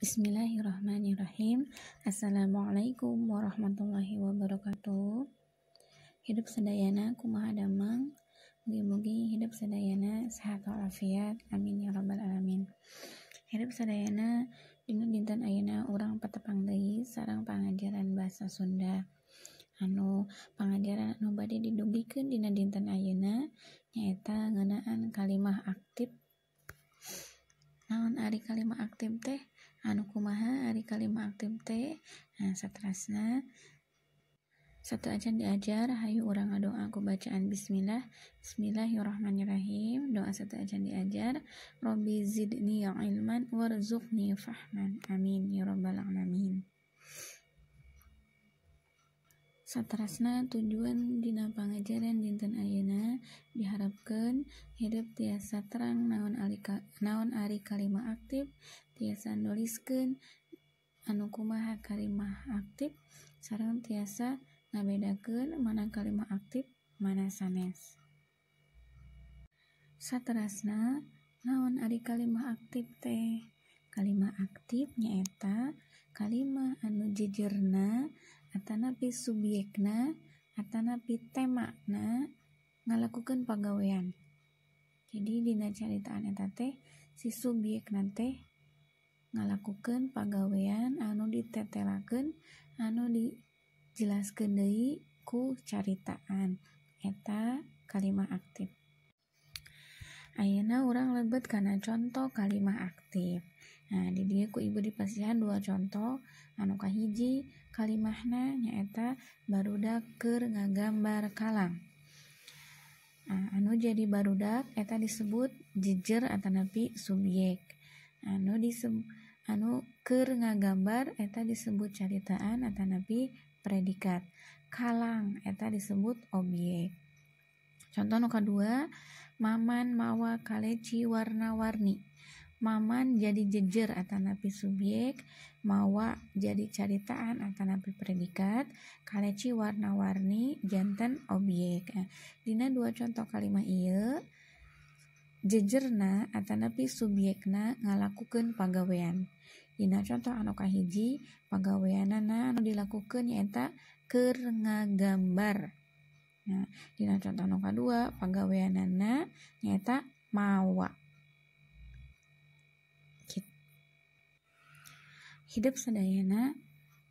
Bismillahirrahmanirrahim. Assalamualaikum warahmatullahi wabarakatuh. Hidup sadayana kumaha damang. Mugi-mugi hidup sadayana sehat walafiat. Amin ya rabbal alamin. Hidup sadayana dina dinten ayeuna urang patepang deui sareng pangajaran bahasa Sunda. Anu pangajaran anu bade didugikeun dina dinten ayeuna nyaeta ngeunaan kalimah aktif. Naon ari kalimah aktif teh? Anu kumaha ari kalimah aktif teh? Nah, saterasna satu acan diajar hayu urang ngadoa ku bacaan bismillah. Bismillahirrahmanirrahim. Doa satu acan diajar. Rabbi zidni ilman warzuqni fahman. Amin ya rabbal alamin. Saterasna tujuan dina pangajaran dinten ayeuna diharapkeun hidup tiasa terang naon ari kalimah aktif, tiasa nuliskeun anu kumaha kalimah aktif, sareng tiasa ngabedakeun mana kalimah aktif mana sanes. Saterasna naon ari kalimah aktif teh? Kalimah aktif nyaeta kalimah anu jejerna atanapi subyekna atanapi temana ngalakukeun pagawean. Jadi dina caritaan eta teh si subyekna teh ngalakukeun pagawean anu ditetelakeun anu dijelaskeun deui ku caritaan eta kalimah aktif. Ayeuna urang lebet kana contoh kalimah aktif. Nah, di dieu ku ibu dipasihan dua contoh. Anu kahiji kalimahna nyaeta barudak keur ngagambar kalang. Nah, anu jadi barudak eta disebut jejer atanapi subyek. Anu keur ngagambar eta disebut caritaan atanapi predikat. Kalang eta disebut obyek. Contoh nu kadua, maman mawa kaleci warna-warni. Maman jadi jejer atanapi subyek, mawa jadi caritaan atanapi predikat, kaleci warna-warni janten obyek. Nah, dina dua contoh kalimah ieu jejerna atanapi subyekna ngalakukeun pagawean. Dina contoh anu kahiji pagaweanana anu dilakukeun nyaeta keur ngagambar. Nah, dina contoh anu kadua pagaweanana nyaeta mawa. Hidup sadayana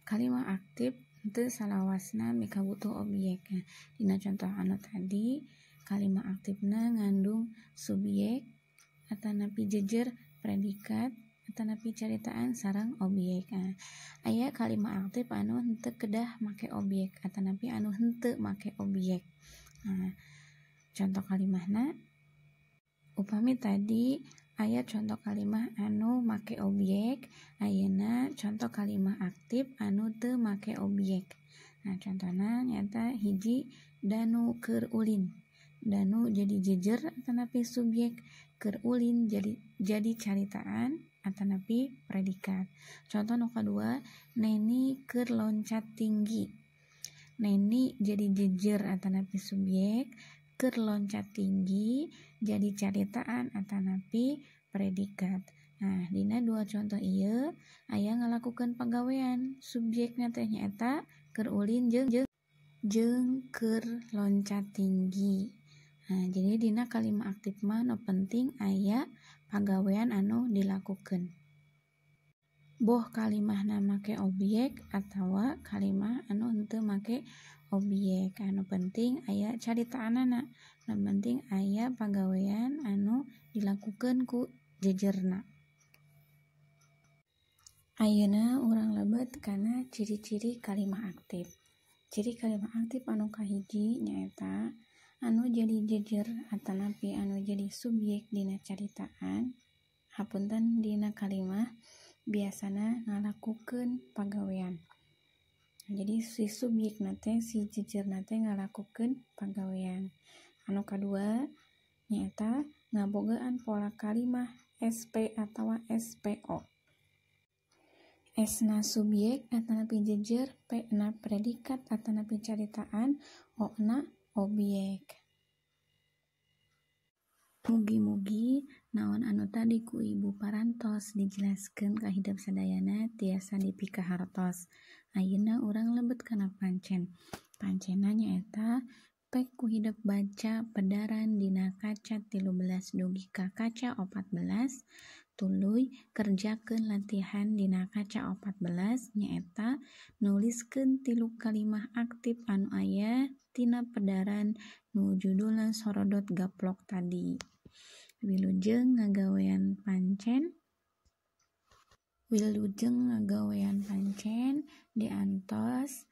kalimah aktif teu salawasna mikabutuh obyek. Nah, dina contoh anu tadi kalimah aktifna ngandung subyek atanapi jejer predikat atanapi caritaan sareng obyek. Nah, aya kalimah aktif anu henteu kedah make obyek atanapi anu henteu make obyek. Nah, contoh kalimahna upami tadi aya contoh kalimah anu make obyek, ayeuna contoh kalimah aktif anu teu make obyek. Nah, contohna nyaeta hiji danu keur ulin. Danu jadi jejer atanapi subyek, keur ulin jadi caritaan atanapi predikat. Contoh nu kadua, neni keur loncat tinggi. Neni jadi jejer atanapi subyek, keur loncat tinggi jadi caritaan atanapi predikat. Nah, dina dua contoh ieu aya ngalakukeun pagawean, subyekna teh nyaeta keur ulin jeung keur loncat tinggi. Nah, jadi dina kalimah aktif mah nu penting aya pagawean anu dilakukeun. Boh kalimahna make obyek atawa kalimah anu henteu make obyek, anu penting aya caritaanana, anu penting aya pagawean anu dilakukeun ku jejerna. Ayeuna urang lebet kana ciri-ciri kalimah aktif. Ciri kalimah aktif anu kahiji nyaeta anu jadi jejer atanapi anu jadi subyek dina caritaan, hapunten dina kalimah biasana ngalakukeun pagawean. Jadi si subyekna teh si jejerna teh ngalakukeun pagawean. Anu kadua nyaeta ngabogaan pola kalimah SP atawa SPO. S na subyek atanapi jejer, P na predikat atanapi caritaan, O na obyek. Mugi-mugi naon anu tadi ku ibu parantos dijelaskeun ka hidep sadayana tiasa dipikahartos. Ayeuna urang lebet kana pancen. Pancenna nyaeta pek ku hidep baca pedaran dina kaca 13 dugi ka kaca 14, tuluy kerjakeun latihan dina kaca 14 nyaeta nuliskeun 3 kalimah aktif anu aya tina pedaran nu judulna Sorodot Gaplok tadi. Wilujeng ngagawean pancen. Wilujeng ngagawean pancen diantos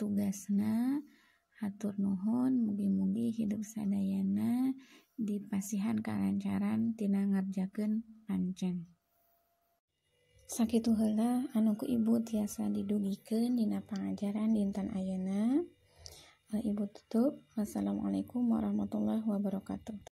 tugasna. Hatur nuhun, mugi-mugi hidup sadayana dipasihan kalancaran tina ngarjakeun pancen. Sakitu heula anu ku ibu tiasa didugikeun dina pangajaran dinten ayeuna. Ibu tutup. Wassalamualaikum warahmatullahi wabarakatuh.